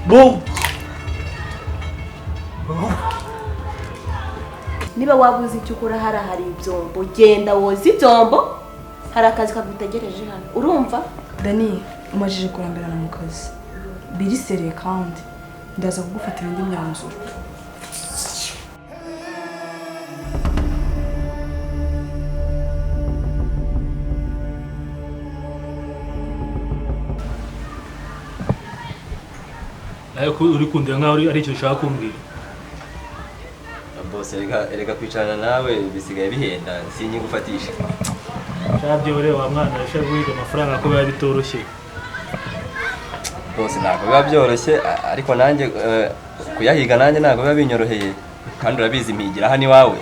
Bo. Niba wabuze icyo ukora hari ibyombo, genda woza ibyombo, hari akazi kagutegereje hano, urumva? Dani, umajije kurambirana mu kazi birisereye kandi ndaza kugufatira indi myanzuro. Ariko uri kundira nkaho ari icyo ushaka kumbwira. Boss, reka kwicarana nawe bisigaye bihenda, sinyigufatisha. Shabyo ure wa mwana ashaka guhiga amafaranga ko biba bitoroshye. Boss, ntabwo biba byoroshye, ariko nanjye kuyahiga nanjye ntabwo biba binyoroheye, kandi urabizi mpigira hano iwawe.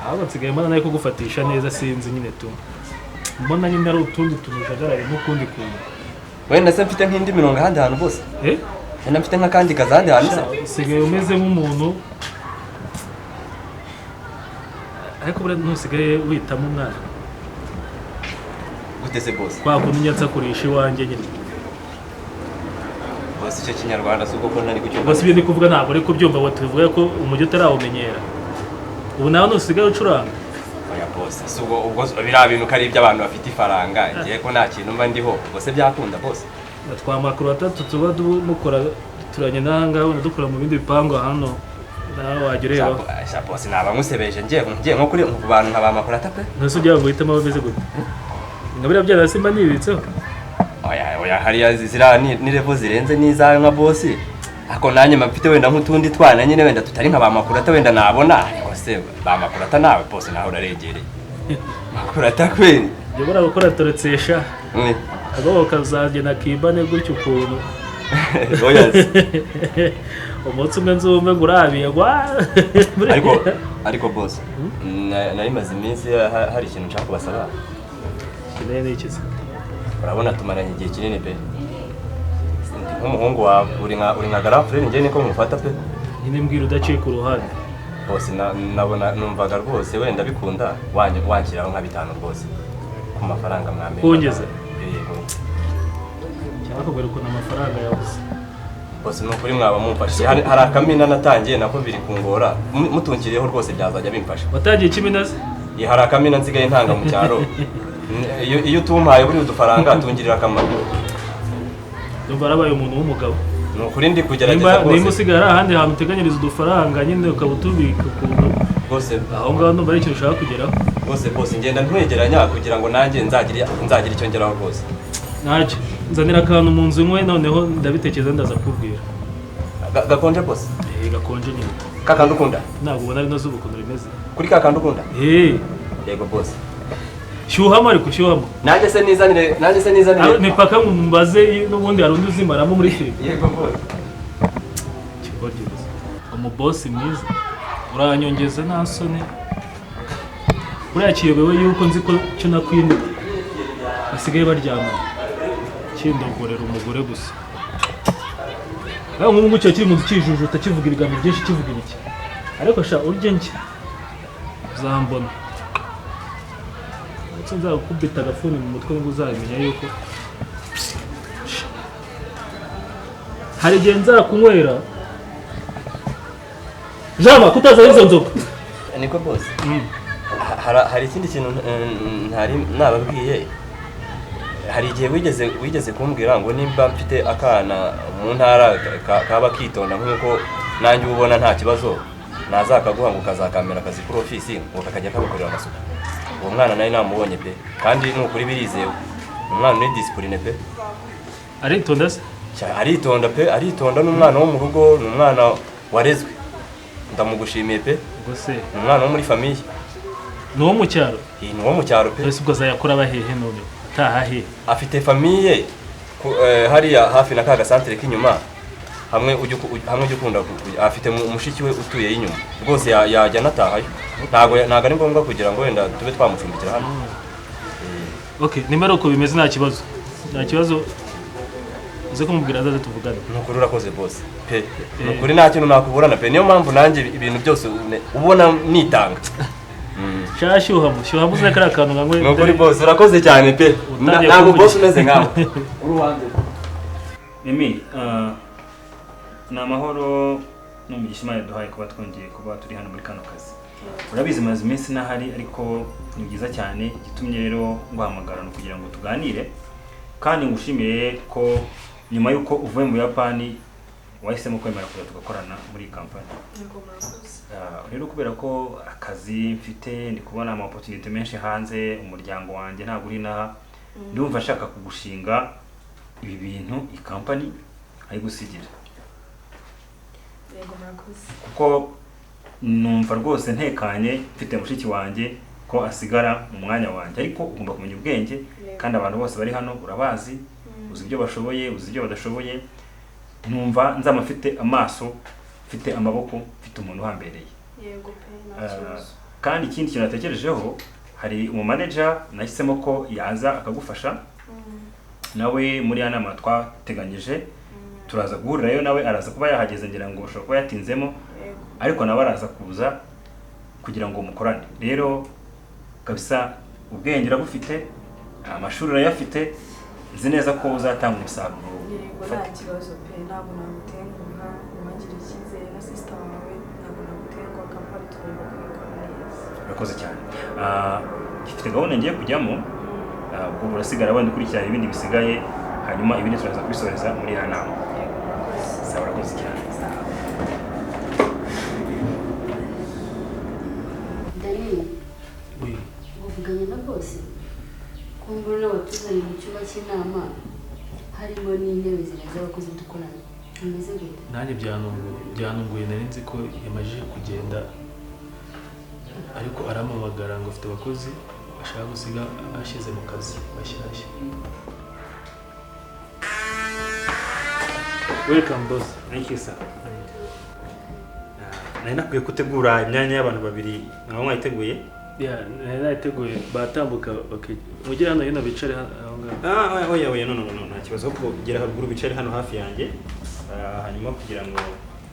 Ahubwo nsigaye mbona nawe kugufatisha neza, sinzi nyine tu. Mbona nyine ari utundi tuntu ujagaraye n'ukundi kuntu. Wenda se mfite nk'indi mirongo ahandi hantu bose? Wenda mfite nk'akandi kazi ahandi hantu se? Usigaye umeze nk'umuntu, ariko buriya ntusigaye witamo umwana. Gute se boss? Kwa kundi njya nsakurisha iwanjye nyine. Boss, icyo kinyarwanda si uko ko ntari kucyumva. Boss, ibyo ndi kuvuga ntabwo uri kubyumva, ngo tuvuge ko umujyi utarawumenyera. Ubu nawe ntusigaye ucuranga? Oya boss, si ubwo biriya bintu ko ari iby'abantu bafite ifaranga, ngiye ko nta kintu mba ndiho, ubwo se byakunda boss? Twa makuru atatu tuba mukora turanye n'aha ngaha, wenda dukora mu bindi bipangu hano, nawe wajya ureba. Sha boss, naba nkusebeje ngiye nko kuri ku bantu nka ba makuru atatu. Ntese ugira ngo uhitemo abameze gute? Nka biriya byana simba nibitseho. Oya oya, hariya ziriya ni level zirenze n'izawe nka boss. Ako nanjye mfite wenda nk'utundi twana nyine wenda tutari nka ba makuru ata wenda nabona, ariko se ba makuru ata nawe boss nawe uraregereye. Makuru ata kweli. Njye buriya gukora toretsesha. Akagabo kazagenda kibane gutyo ukuntu. Oya. Umunsi umwe nzumve ngo urabiye gwa. Ariko boss, nari maze iminsi hari ikintu nshaka kubasaba. Kinene ni iki se? Urabona tumaranye igihe kinini pe. Ndi nk'umuhungu wawe, uri nka grand frère, njye niko mufata pe. Nyine mbwira udaciye ku ruhande. Boss, nabona numvaga rwose wenda bikunda wanshyiraho nka 5 rwose ku mafaranga mwamenya. Kongeza? Yego. Cyangwa kubera ukuntu amafaranga yabuze. Boss, ni ukuri mwaba mumfashije. Hari akamina natangiye nako biri kungora, mutunkiriyeho rwose byazajya bimfasha. Watangiye ikimina se? Hari akamina nsigaye ntanga mu cyaro. Iyo utumpaye buri udufaranga tungirira akamaro. Ndumva arabaye umuntu w'umugabo. Ni ukuri ndi kugerageza rwose. Nimba usigaye ari ahandi hantu uteganyiriza udufaranga nyine ukaba utubika ukuntu. Rwose aho ngaho ndumva ari ikintu ushaka kugeraho. Rwose boss, ngenda ntwegeranya kugira ngo nanjye nzagire icyo ngeraho rwose. Ntacyo, nzanira akantu mu nzu nkwe noneho ndabitekereza ndaza kukubwira. Gakonje boss? Gakonje nyine. Kakandi ukunda? Ntabwo ubona rino zuba ukuntu rimeze. Kuri kakandi ukunda? Yego boss. Shyuhamo ariko shyuhamo. Nanjye se nizanire. Ni paka mumbaze n'ubundi hari undi uzimaramo muri firigo. Yego boss. Kigoryi gusa. Umubosi mwiza uranyongeza nta soni. Buriya kiyobewe yuko nzi ko cyo na Queen basigaye baryamana. Kindogorera umugore gusa. Nawe nk'ubu ngubu kiri mu nzu kijujuta kivuga ibigambo byinshi kivuga ibiki. Ariko sha urye njye uzambona. Ndetse nzagukubita agafuni mu mutwe nibwo uzabimenya yuko hari igihe nzakunywera. Jama kutaza izo nzoga. Niko boss. Hari ikindi kintu ntari nababwiye. Hari igihe wigeze kumbwira ngo nimba mfite akana mu ntara kaba kitonda nkuko nanjye ubona nta kibazo, nazakaguha ngo kazakamera akazi kuri office ngo kakajya kagukorera amasuku. Uwo mwana nari namubonye pe, kandi ni ukuri birizewe. Umwana ni discipline pe. Aritonda se? Aritonda pe, aritonda, n'umwana wo mu rugo, ni umwana warezwe. Ndamugushimiye pe. Ubwo se ni umwana wo muri famille. Ni uwo mu cyaro? Ni uwo mu cyaro pe. Ese ubwo azayakora abahehe none? Ataha he? Afite famille hariya hafi na kaga centre k'inyuma, hamwe ujya ukunda afite mushiki we utuye inyuma. Rwose yajya natahayo. Ntago ari ngombwa kugira ngo wenda tube twamucumbikira hano. Okay, nimero uko bimeze nta kibazo. Nta kibazo. Uze kumubwira azaze tuvugane. Nukuri urakoze boss pe. Nukuri nta kintu nakuburana pe. Niyo mpamvu nanjye ibintu byose ubona nitanga. Shyuhamo, shyuhamo uze kariya kantu nganywe. Nukuri boss urakoze cyane pe. Ntabwo boss umeze nkawe. Uruwanze. Mimi, Ni amahoro n'umugisha Imana yaduhaye kuba twongeye kuba turi hano muri kano kazi. Urabizi maze iminsi nahari, ariko ni byiza cyane. Igitumye rero nguhamagara no kugira ngo tuganire, kandi ngushimire ko nyuma y'uko uvuye mu Buyapani wahisemo kwemera kuza tugakorana muri iyi kampani. Rero kubera ko akazi mfite, ndi kubona ama opportunity menshi hanze, umuryango wanjye ntabwo uri inaha, ndumva nshaka kugushinga ibi bintu, iyi kampani ayigusigira. Yego, murakoze. Kuko numva rwose ntekanye mfite mushiki wanjye ko asigara mu mwanya wanjye, ariko ugomba kumenya ubwenge, kandi abantu bose bari hano urabazi, uzi ibyo bashoboye, uzi ibyo badashoboye. Numva nzaba mfite amaso, mfite amaboko, mfite umuntu uhambereye. Yego pe, nta kibazo. Kandi ikindi kintu natekerejeho, hari umumanager nahisemo ko yaza akagufasha nawe muri ya nama twateganyije, turaza guhurirayo nawe, araza kuba yahageze, ngira ngo ushobora kuba yatinzemo, ariko nawe araza kuza kugira ngo mukorane. Rero kabisa ubwenge urabufite, amashuri urayafite, nzi neza ko uzatanga umusaruro. Yego, nta kibazo pe, ntabwo nagutenguha, umagire icyizere na sister wawe, ntabwo nagutenguha, kampani tugomba kuyikora neza. Urakoze cyane. Gifite gahunda ngiye kujyamo, ubwo urasigara wenda ukurikirana ibindi bisigaye, hanyuma ibindi turaza kubisoreza muri ya nama. Sawa, urakoze cyane. Dani, uvuganye na bose ko mbona watuzanye mu cyumba cy'inama harimo n'intebe zirenze abakozi dukorana, bimeze gute? Nanjye byanunguye, nari nzi ko yamajije kugenda, ariko arampamagara ngo afite abakozi ashaka gusiga ashyize mu kazi bashyashya. Welcome boss. Thank you sir. Nari nakwiye gutegura imyanya y'abantu babiri, mwaba mwayiteguye? Yeah, nari nayiteguye, batambuka mugire hano hino bicare aho ngaho. Oya oya, no no no, nta kibazo, ahubwo gera haruguru bicare hano hafi yanjye, hanyuma kugira ngo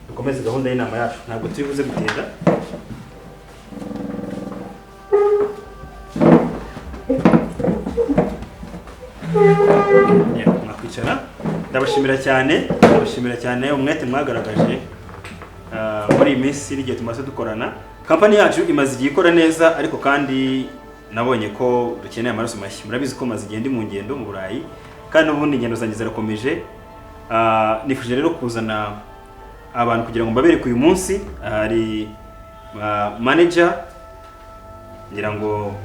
dukomeze gahunda y'inama yacu, ntabwo turi buze gutinda. Mwakwicara. Ndabashimira cyane, ndabashimira cyane umwete mwagaragaje muri iyi minsi n'igihe tumaze dukorana. Kampani yacu imaze igihe ikora neza, ariko kandi nabonye ko dukeneye amaraso mashya. Murabizi ko maze igihe ndi mu ngendo mu Burayi, kandi n'ubundi ingendo zanjye zirakomeje. Nifuje rero kuzana abantu kugira ngo mbabereke uyu munsi. Hari manager, ngira ngo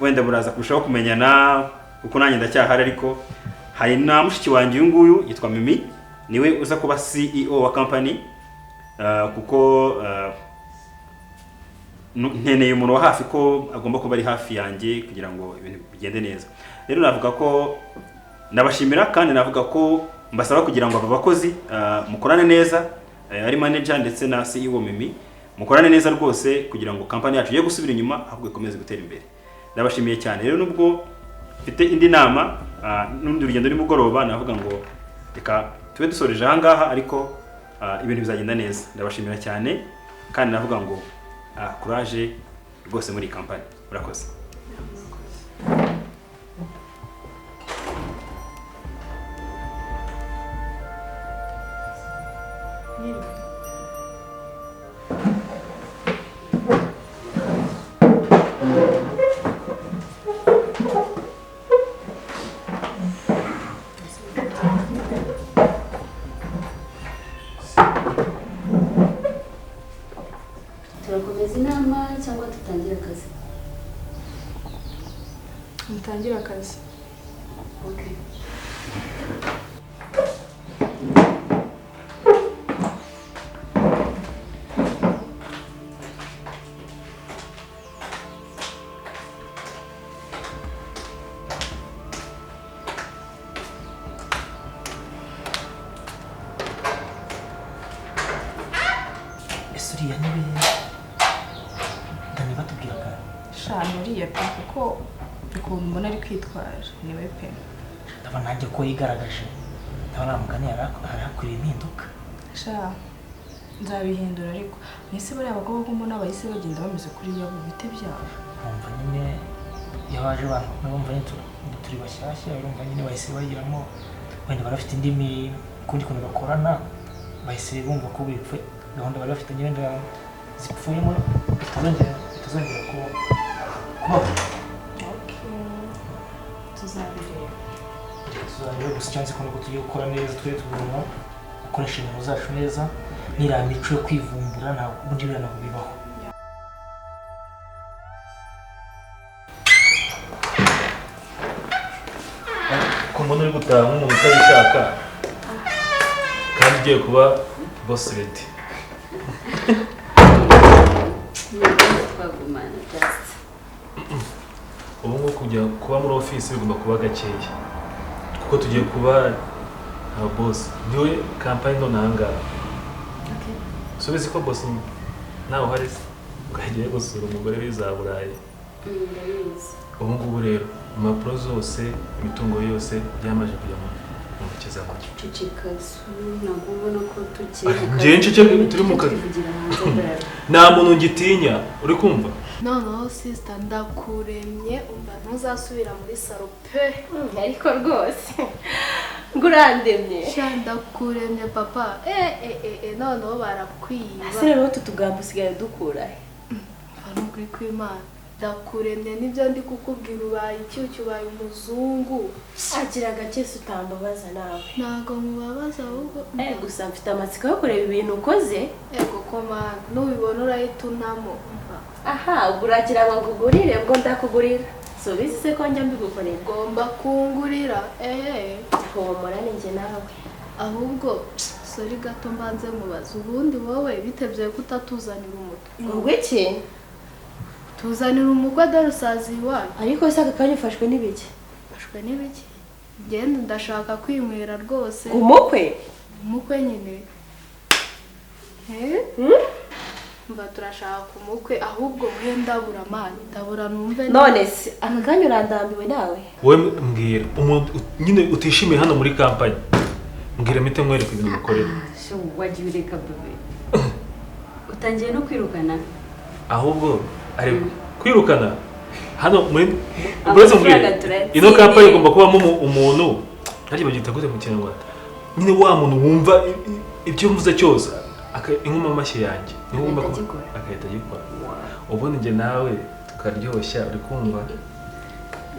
wenda buraza kurushaho kumenyana kuko nanjye ndacyahari, ariko hari na mushiki wanjye uyu nguyu yitwa Mimi, niwe uza kuba CEO wa company, kuko nkeneye umuntu wa hafi ko agomba kuba ari hafi yanjye kugira ngo ibintu bigende neza. Rero navuga ko ndabashimira, kandi navuga ko mbasaba kugira ngo aba bakozi mukorane neza, ari manager ndetse na CEO Mimi, mukorane neza rwose kugira ngo company yacu ye gusubira inyuma ahubwo ikomeze gutera imbere. Ndabashimiye cyane. Rero nubwo mfite indi nama n'undi rugendo nimugoroba, navuga ngo reka tube dusoreje aha ngaha, ariko ibintu bizagenda neza. Ndabashimira cyane, kandi navuga ngo courage rwose muri company. Murakoze. Turakomeza inama cyangwa dutangira akazi? Mutangira akazi. Okay. Ese uriya niwe Dani batubwiraga? Sha uriya pe, kuko ukuntu mbona ari kwitwara niwe pe. Ndabona nanjye ko yigaragaje, ndabona mugani yarakwiriye impinduka. Sha nzabihindura, ariko mwese bariya abakobwa ko mbona bahise bagenda bameze kuriya bo bite byabo. Urumva nyine iyo baje abantu bumva nyine turi bashyashya, urumva nyine bahise bagiramo Wenda barafite indimi kundi kuntu bakorana, bahise bumva ko bipfe gahunda bari bafitanye wenda zipfuyemo bitazongera kubaho. Tuzabireba. Tuzareba gusa icyo nzi ko nuko tugiye gukora neza, twe tugomba gukora inshingano zacu neza, n'iriya mico yo kwivumbura ntabwo ubundi biriya ntabwo bibaho. Ko mbona uri gutaha nk'umuntu utabishaka kandi ugiye kuba boss lady. Twagumana just. Ubu ngubu kujya kuba muri office bigomba kuba gakeya kuko tugiye kuba aba boss, niwe kampani none aha ngaha. Subizi ko boss nawe uhari se ukagiye gusura umugore w'i Burayi. Ndabizi. Ubu ngubu rero impapuro zose, imitungo yose byamaze kujya mu ntoki zanjye. Ceceka, ntabwo ubona ko tukiri mu kazi. Njye nceceke, turi mu kazi. Tuvugira hanze brother. Nta muntu ngitinya, uri kumva? Noneho sister ndakuremye, umva ntuzasubira muri salo pe. Ariko rwose ngurandemye. Sha ndakuremye papa. Noneho barakwiba. Ese rero utu tugambo usigaye dukura he? Mva n'ukuri kw'Imana ndakuremye, nibyo ndi kukubwira, ubaye icyucyu, ubaye umuzungu. Agira gake se utambabaza nawe. Ntabwo mubabaza ahubwo. Gusa mfite amatsiko yo kureba ibintu ukoze. Ego koma nubibona urahita unamo. Aha, ubwo uragira ngo nkugurire, ubwo ndakugurira. Subizi se ko njya mbigukorera? Ugomba kungurira. Humura ni njye nawe. Ahubwo sorry gato mbanze mubaza, ubundi wowe bitebye ko utatuzanira umutwe. Ngo iki? Tuzanira umukwe dore usazi iwanyu. Ariko se aka kanya ufashwe n'ibiki? Ufashwe n'ibiki? Genda ndashaka kwinywera rwose. Umukwe? Umukwe nyine. Mba turashaka umukwe ahubwo we ndabura amani, ndabura numve. None se aka kanya urandambiwe nawe? Wowe mbwira umuntu nyine utishimiye hano muri kampani, mbwira mpite nkwereka ibintu mukorera. Wagiye ureka bebe. Utangiye no kwirukana. Ahubwo ari kwirukana hano muri ino kampani igomba kubamo umuntu nari bagita gute mu Kinyarwanda nyine, wa muntu wumva ibyo mvuze cyose inkuma amashyi yanjye niwe wumva ko agahita agikora. Ubundi njye nawe tukaryoshya, uri kumva?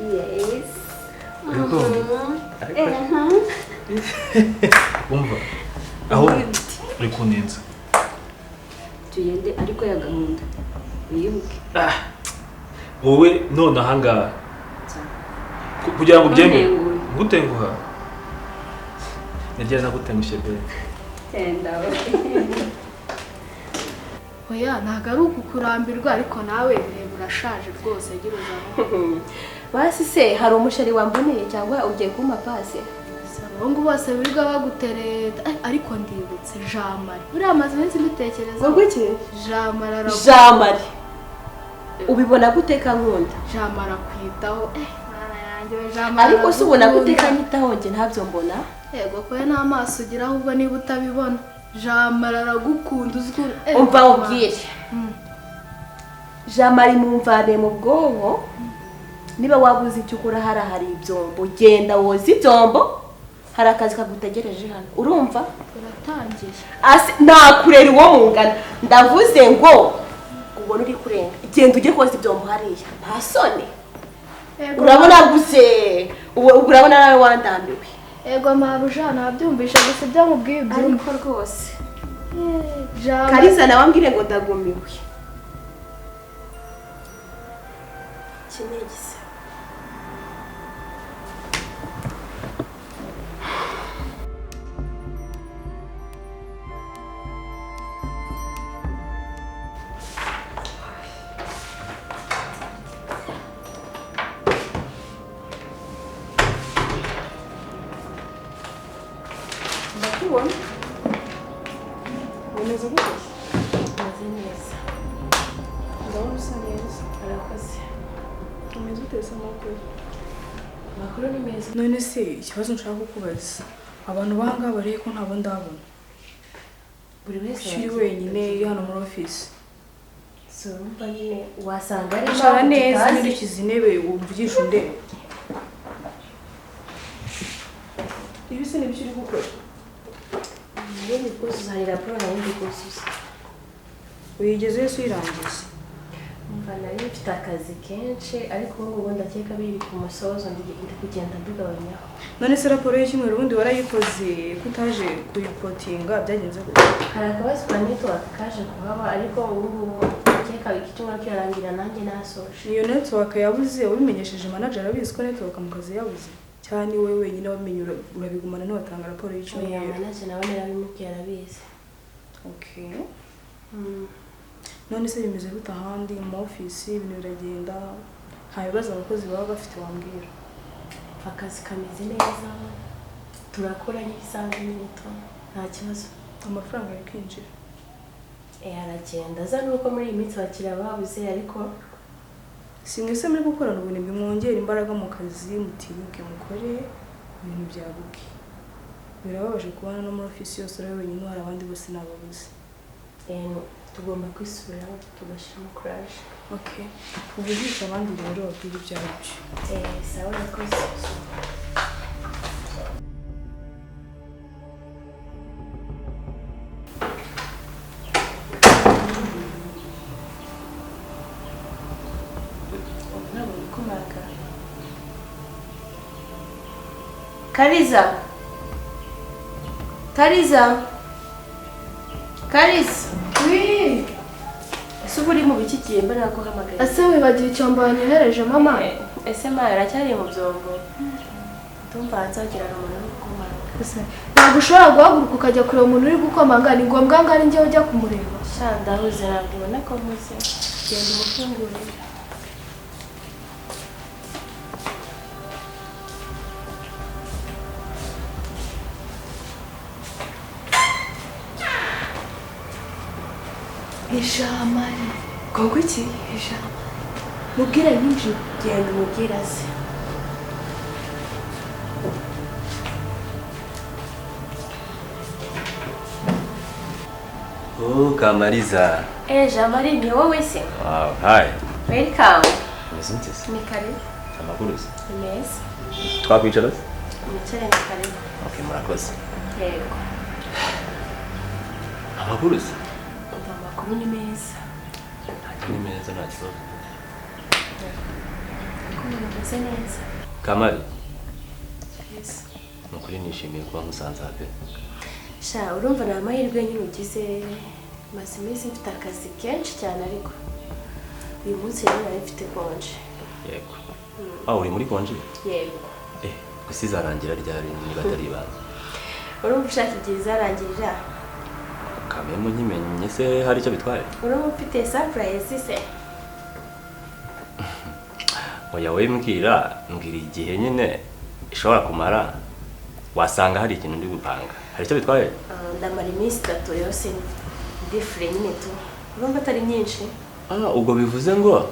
Yes. Uri kumva? Umva aho uri kunenza. Tugende ariko ya gahunda wibuke. Wowe none aha ngaha kugira ngo ubyemere ngutenguha nirya nagutengushye be. Tenda. Oya ntabwo ari ukukurambirwa ariko nawe reba urashaje rwose, gira uzana. Basi se hari umushari wamboneye cyangwa ugiye kumpa pase? Abahungu bose birirwa bagutereta, ariko ndibutse Jamari. Buriya amaze iminsi mbitekereza. Ngo iki? Jamari aragu. Jamari. Ubibona gute ka nkunda? Jamari akwitaho. Mwana yanjye we Jamari. Ariko se ubona gute kanyitaho nge ntabyo mbona? Yego ko n'amaso ugira ahubwo niba utabibona. Jamari aragukunda uzwi. Umva ubwire. Jamari mumvane mu bwonko. Niba wabuze icyo ukora hari ibyombo, genda woza ibyombo. Hari akazi kagutegereje hano, urumva? Turatangiye. Nakurera uwo mungana, ndavuze ngo ubona uri kurenga, genda ujye koza ibyombo hariya, nta soni. Urabona guze, urabona nawe wandambiwe. Ego mabuja nabyumvisha gusa ibyo mubwiye ibyo. Ariko rwose Kariza nawe ambwire ngo ndagumiwe. Kinegise. Ndakubona. Umeze gute? Umeze neza. Ndabona usa neza. Urakoze. Umeze ute se amakuru? Amakuru ni meza. None se ikibazo nshaka kukubaza, abantu banga barihe ko ntabo ndabona? Buri wese uri wenyine hano muri office. So urumva nyine wasanga ari impamvu neza nirikiza intebe umvugisha undeba. Ibi se se nibyo uri gukora? Nari kuzuza hari raporo nari ndi kuzuza. Uyigeze yose uyirangiza? Umva nari mfite akazi kenshi ariko ubu ngubu ndakeka biri ku musozo ndi kugenda mbigabanyaho. None se raporo y'icyumweru ubundi warayikoze kutaje kuripotinga byagenze gute? Hari akabazo ka network kaje kuhaba ariko ubu ngubu ndakeka iki cyumweru kirarangira nanjye nasoje. Iyo network yabuze ubimenyesheje manager arabizi ko network mu kazi yabuze? Cyane wowe wenyine wamenye urabigumana ntiwatanga raporo y'icyumweru? Oya, manager nawe narabimubwiye arabizi. Okay. None se bimeze gute ahandi mu office ibintu biragenda nta bibazo abakozi baba bafite wambwira? Akazi kameze neza turakora nk'ibisanzwe nyine nta kibazo. Amafaranga ari kwinjira? Aragenda aza nuko muri iyi minsi abakiriya babuze ariko si mwese muri gukorana ubunebwe mwongera imbaraga mu kazi mutinyuke mukore ibintu byaguke. Birababaje kubana no muri office yose uri wenyine hari abandi bose nababuze. Tugomba kwisubiraho tugashyiramo courage. Okay. Uvugisha abandi rero babwire ibyo aribyo. Sawa urakoze. Kariza. Kariza. Kariza. Oui. Ese uba uri mu biki gihe mbona naguhamagaye? Ese wibagiwe icyombo wanyohereje mama? Ese ma aracyari mu byombo. Ndumva hanze wagira umuntu uri gukomanga. Ese ntabwo ushobora guhaguruka ukajya kureba umuntu uri gukomanga, ni ngombwa ngo ari njye ujya kumureba? Sha ndahuze ntabwo ubona ko mpuze. Genda umufungurire. Ijamari. Kongo iki? Ijamari. Mubwire yinjire. Genda umubwire aze. Oh, Kamariza. Jamari ni wowe se? Wow, hi. Welcome. Umeze ute se? Ni karibu. Amakuru se? Ni meza. Twakwicara se? Mwicare ni karibu. Okay, murakoze. Yego. Amakuru se? Amakuru ni meza. Ni meza nta kibazo. Umeze neza. Kamari. Yes. Nukuri nishimiye kuba musanze pe. Sha urumva ni amahirwe nyine ugize. Maze iminsi mfite akazi kenshi cyane ariko uyu munsi rero nari mfite konje. Yego. Ah, uri muri konje? Yego. Gusa izarangira ryari niba atari ibanga? Urumva ushaka igihe izarangirira? Kamemo nkimenye se hari icyo bitwaye? Urumva ufite surprise se? Oya we mbwira igihe nyine ishobora kumara wasanga hari ikintu ndi gupanga. Hari icyo bitwaye? Ndamara iminsi 3 yose ndi free nyine tu. Urumva atari myinshi? Ubwo bivuze ngo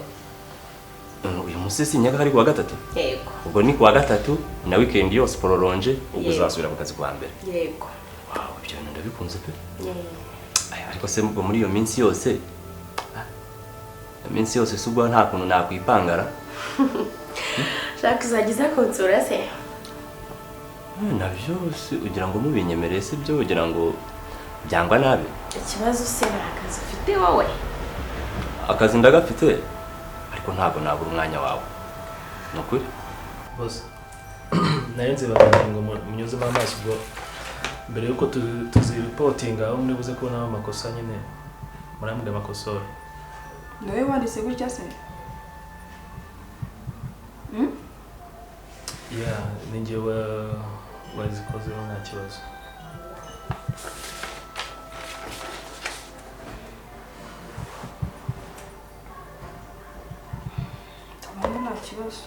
uyu munsi sinyaka hari kuwa gatatu? Yego. Ubwo ni kuwa gatatu na weekend yose prolonge ubwo uzasubira ku kazi kwa mbere. Yego. Wow, ibyo bintu ndabikunze pe. Ariko se ubwo muri iyo minsi yose iminsi yose se ubwo nta kuntu nakwipangara? Shaka uzagiza kunsura se? Nabyo ugira ngo mubinyemereye se byo ugira ngo byangwa nabi? Ikibazo se nta kazi ufite wowe? Akazi ndagafite ariko ntabwo nabura umwanya wawe. Ni ukuri? Bose nari nzibabwira ngo munyuzemo amaso ubwo mbere yuko tuziripotinga aho muri buze kubonamo amakosa nyine murambwira amakosora. Nawe wanditse gutya se? Yeah, ni njye wazikozeho nta kibazo. Ndabona nta kibazo.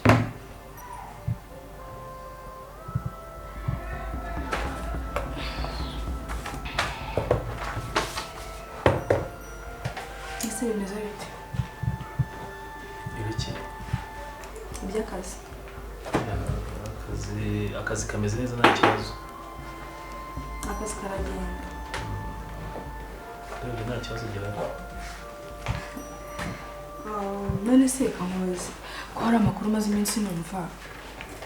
Ese bimeze bite? Ibiki? Iby'akazi. Akazi kameze neza nta kibazo. Akazi karagenda. Ndabona nta kibazo gihari. None se kamubaze ko hari amakuru maze iminsi numva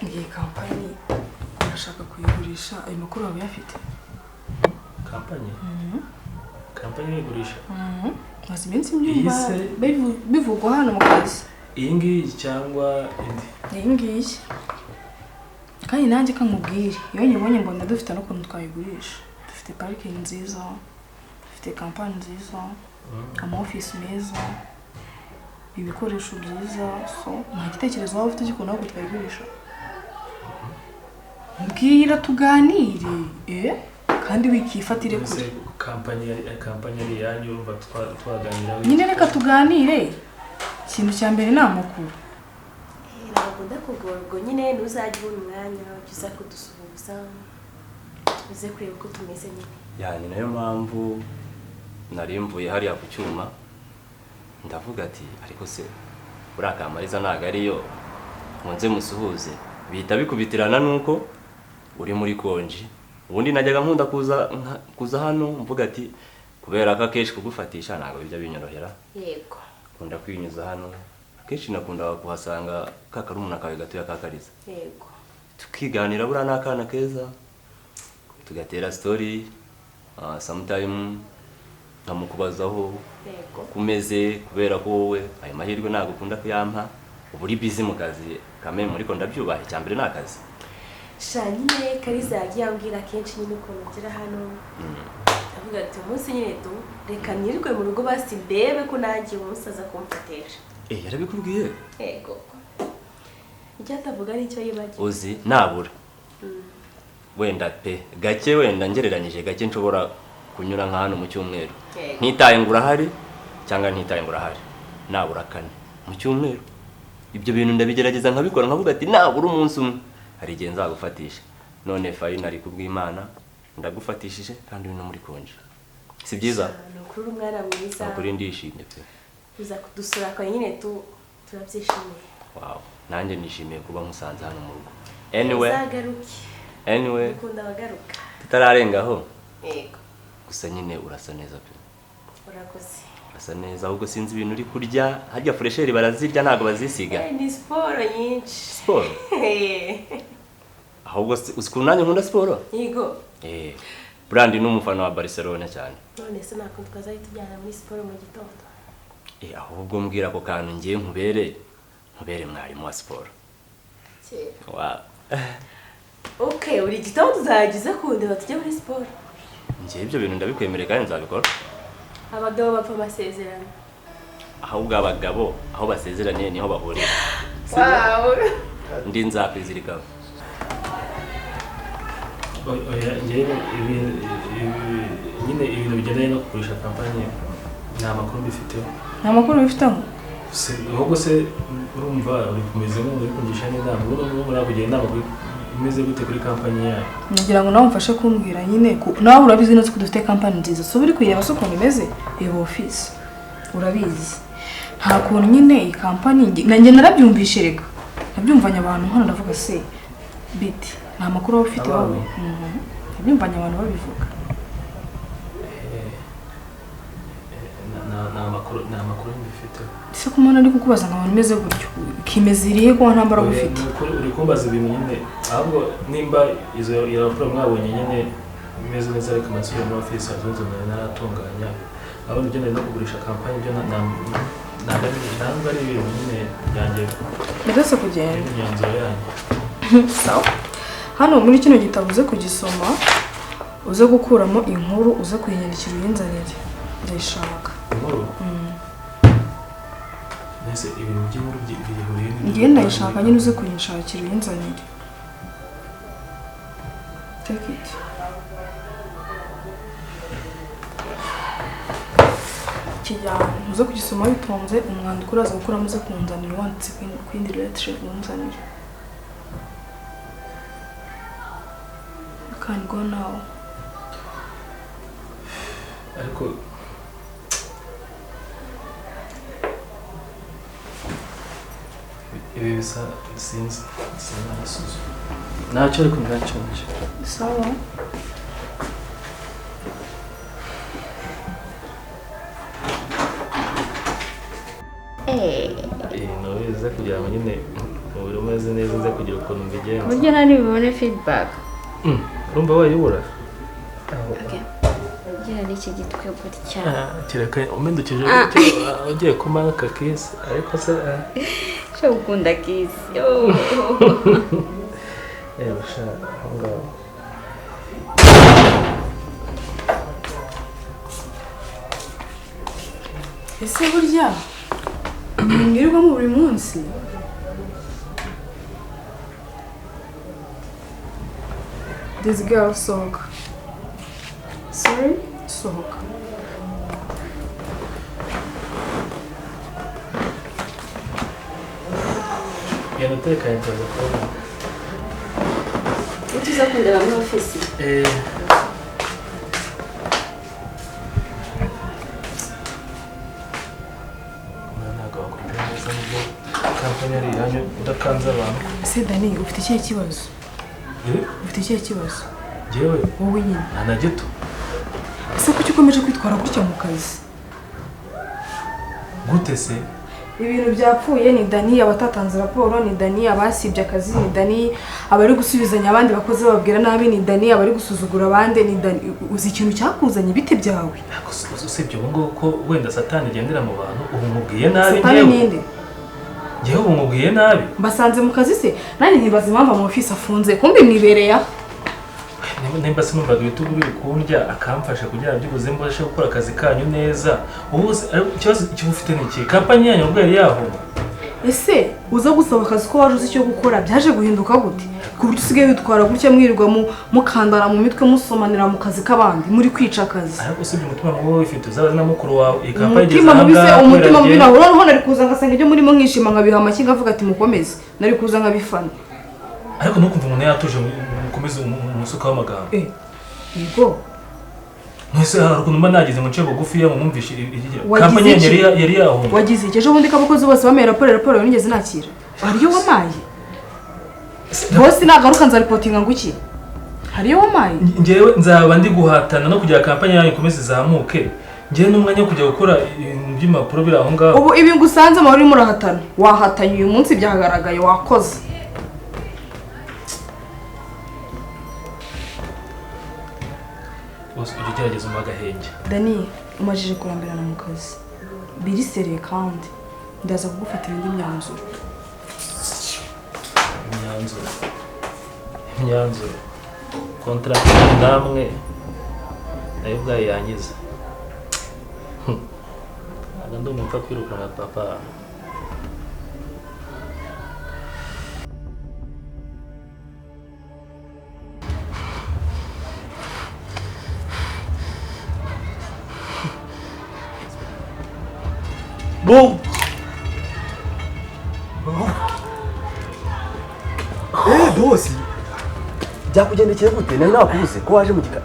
ngiye kampani Barashaka kuyigurisha, ayo makuru waba uyafite? Kampani? Kampani igurisha? Maze iminsi mbyumva bivugwa hano mu kazi. Iyi ngiyi cyangwa indi? Iyi ngiyi. Kandi nanjye kankubwire, iyo nyibonye mbona dufite n'ukuntu twayigurisha. Dufite parking nziza, dufite kampani nziza, ama office meza, ibikoresho byiza, so nta gitekerezo waba ufite cy'ukuntu ahubwo twayigurisha. Mbwira tuganire, kandi wikifatire kure. Kampani ari yanyu urumva twaganira. Nyine reka tuganire. Ikintu cya mbere ni amakuru. Ntabwo ndakugora ubwo nyine ntuzajya ubona umwanya uza kudusuhuza, uze kureba uko tumeze nyine. Ya ni nayo mpamvu nari mvuye hariya ku cyuma ndavuga ati ariko se uriya Kamariza ntago ariyo nkunze musuhuze, bihita bikubitirana nuko uri muri konji. Ubundi najyaga nkunda kuza hano mvuga ati kubera ko akenshi kugufatisha ntabwo bijya binyorohera. Yego. Nkunda kwinyuza hano akenshi nakunda kuhasanga ka karumuna kawe gatoya ka Kariza. Yego. Tukiganira buriya n'akana keza tugatera story, sometime nkamukubazaho kumeze kubera ko wowe ayo mahirwe ntabwo ukunda kuyampa, uba uri busy mu kazi kameme, ariko ndabyubaha icya mbere ni akazi. Sha nyine Kariza yagiye ambwira kenshi nyine ukuntu ngera hano, avuga ati umunsi nyine tu reka nirwe mu rugo basi ndebe ko nanjye umunsi aza kumfatesha. Yarabikubwiye? Yego. Icyo atavuga nicyo yibagiwe. Uzi nabura wenda pe gake, wenda ngereranyije gake nshobora kunyura nka hano mu cyumweru ntitaye ngo urahari cyangwa ntitaye ngo urahari, nabura kane mu cyumweru. Ibyo bintu ndabigerageza nkabikora nkavuga ati nabura umunsi umwe hari igihe nzagufatisha. None finally kubw'Imana ndagufatishije kandi uri no muri konje. Si byiza? Ni ukuri umwana mwiza. Ukuri ndishimye pe. Uza kudusura kwa nyine tu turabyishimiye. Wow, nanjye nishimiye kuba nkusanze hano mu rugo. Anyway, ukunda abagaruka. Tutararengaho. Yego. Gusa nyine urasa neza pe. Urakoze. Urasa neza ahubwo sinzi ibintu uri kurya, harya fresheri barazirya ntago bazisiga. Ni siporo nyinshi. Siporo? Ahubwo usikuntu nanjye nkunda siporo? Yego. Brandi ni umufana wa Barcelona cyane. None se nako twazahita tujyana muri siporo mu gitondo. Ahubwo mbwira ako kantu ngiye nkubere mwarimu wa siporo. Wow. Okay, uri gitondo uzagize kundeba tujye muri siporo. Ngiye ibyo bintu ndabikwemerera kandi nzabikora. Abagabo bapfa amasezerano. Ahubwo abagabo aho basezeraniye niho bahurira. Wow. Ndi nzakwizirikaho. Oya ngiye nyine ibintu bigendanye no kugurisha kampani nta makuru mbifiteho. Nta makuru ubifiteho? Ahubwo se urumva uri kumeze nk'uri kungisha n'inama, urumva urakugira inama imeze gute kuri kampani yayo? Ngira ngo nawe umfashe kumbwira nyine, nawe urabizi neza ko dufite kampani nziza, so uri kuyireba se ukuntu imeze, reba office urabizi. Nta kuntu nyine iyi kampani nanjye narabyumvishe reka nabyumvanye abantu hano ndavuga se biti nta makuru waba ufite wowe. Nabyumvanye abantu babivuga. Nta makuru mbifiteho. Ese ko umuntu ari kukubaza ngo abantu imeze gutyo kimeze irihe ko nta mbaraga ufite? Uri kumbaza ibintu nyine ahubwo nimba izo raporo mwabonye nyine imeze neza ariko amasubira muri office azunze naratunganya aho ibyo no kugurisha kampani byo ntabwo ari ibintu nyine byanjye ndetse kugenda imyanzuro yanyu. Sawa. Hano muri kino gitabo uze kugisoma, uze gukuramo inkuru, uze kuyinyandikira uyinzanire. Ndayishaka. Inkuru? Nese ibintu by'inkuru bihuriye n'ibyo. Ngiye ndayishaka nyine uze kuyinshakira uyinzanire. Take it. Kijyana uze kugisoma witonze, umwandiko uraza gukuramo uze kunzanira wanditse ku yindi lettre unzanire. You can go now. Ariko ibi bisa sinzi sinasuzu ntacyo ariko ntacyo sawa. Nawe uze kugira ngo nyine umubiri umeze neza uze kugira ukuntu mbigenza buryo nari bubone feedback. Urumva wayibura? Gira n'iki gitwe gutya. Kereka umindukije gutya ugiye kumpa aka kiss ariko se sha ukunda kiss. Sha aho ngaho. Ese burya mwirirwamo buri munsi? This girl sohoka. Sorry, sohoka. Genda utekanye tuza kubona. Utuza kundeba muri ofisi? Ntabwo wakubwira neza nubwo kampani ari iyanyu udakanze abantu. Ese Dani ufite ikihe kibazo? Ufite ikihe kibazo? Njyewe? Wowe nyine. Nta na gito. Ese kuki ukomeje kwitwara gutya mu kazi? Gute se? Ibintu byapfuye ni Dani abatatanze raporo, ni Dani abasibye akazi, ni Dani abari gusubizanya abandi bakozi bababwira nabi, ni Dani abari gusuzugura abandi, ni Dani. Uzi ikintu cyakuzanye bite byawe? Usibye ubu ngubu ko wenda Satani igendera mu bantu, ubu mubwiye nabi. Satani ninde? Njyewe ubu mubwiye nabi. Mbasanze mu kazi se? Nanjye nkibaza impamvu ama office afunze. Kumbe mwibereye aho. Nimba sinumvaga ibitugu biri kundya akamfasha kugira ngo byibuze mbashe gukora akazi kanyu neza. Ubu ikibazo icyo ufite ni iki? Kampani yanyu ubwo yari yahomba. Ese uza gusaba akazi ko wari uzi icyo gukora byaje guhinduka gute? Ku buryo usigaye witwara gutya mwirirwa mukandara mu mitwe musomanira mu kazi k'abandi muri kwica akazi. Ariko usibye umutima mubi wifite uzabaze na mukuru wawe iyi kampani igeze aha ngaha. Umutima mubi naho noneho nari kuza ngasanga ibyo murimo nkishima nkabiha amashyi ngavuga ati mukomeze. Nari kuza nkabifana. Ariko nukumva umuntu yatuje mukomeze umusuka w'amagambo. Yego. Mwese hari ukuntu mba nagize ngo nce bugufi ya mumwumvishe kampani yari yahomba. Wagize iki? Ejo bundi ko abakozi bose bameye raporo nigeze nakira. Hariyo wamaye? Bosi nagaruka nzaripotinga ngo iki? Hariyo wamaye? Njyewe nzaba ndi guhatana no kugira kampani yanyu ikomeze izamuke. Njyewe n'umwanya wo kujya gukora ibintu by'impapuro biri aho ngaho. Ubu ibi ngusanze amahoro urimo urahatana. Wahatanye uyu munsi byagaragaye wakoze. Ujya ugerageza umuha agahenge. Dani umajije kurambirana mu kazi. Birisereye kandi ndaza kugufatira indi myanzuro. Imyanzuro. Contract namwe nayo ubwayo yangiza. Ntabwo ndi umuntu upfa kwirukanka papa. Bo. Bosi. Byakugendekeye gute? Nari nakubuze ko waje mu gikari.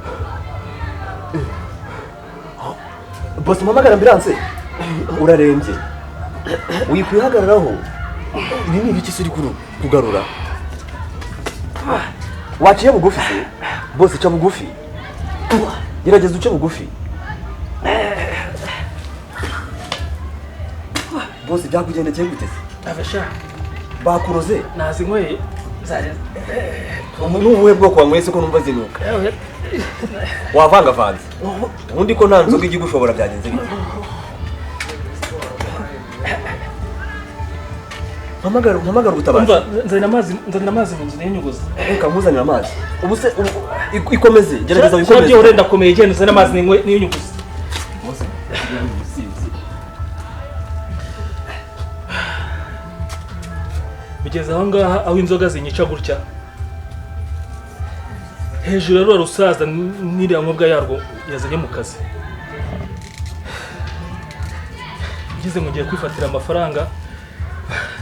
Bosi mpamagara ambulance. Urarembye. Wikwihagararaho. Ibi ni ibiki se uri kugarura? Waciye bugufi se? Bosi ca bugufi. Gerageza uce bugufi. Bosi byakugendekeye gute se? Abasha. Bakuroze? Nazinyweye. Ni ubuhe bwoko wanyweye se ko numva zinuka? Wavangavanze. Ubundi ko nta nzoga ijya igushobora byagenze bite? Mpamagara ubutabazi. Nzanira amazi mu nzu n'inyuguzi. Reka nkuzanire amazi. Ubu se ikomeze, gerageza wikomeze. Nabyo urenda komeye genda uzane amazi n'inyuguzi. Bigeze aho ngaha aho inzoga zinyica gutya. Hejuru ya rusaza n'iriya nkobwa yarwo yazanye mu kazi. Ngize ngo ngiye kwifatira amafaranga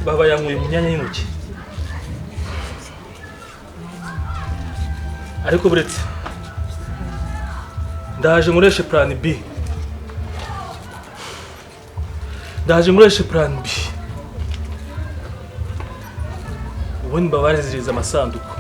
baba yankuye mu myanya y'intoki. Ariko buretse ndaje nkoreshe plan B. Ndaje nkoreshe plan B. Ubundi mbabariziriza amasanduku.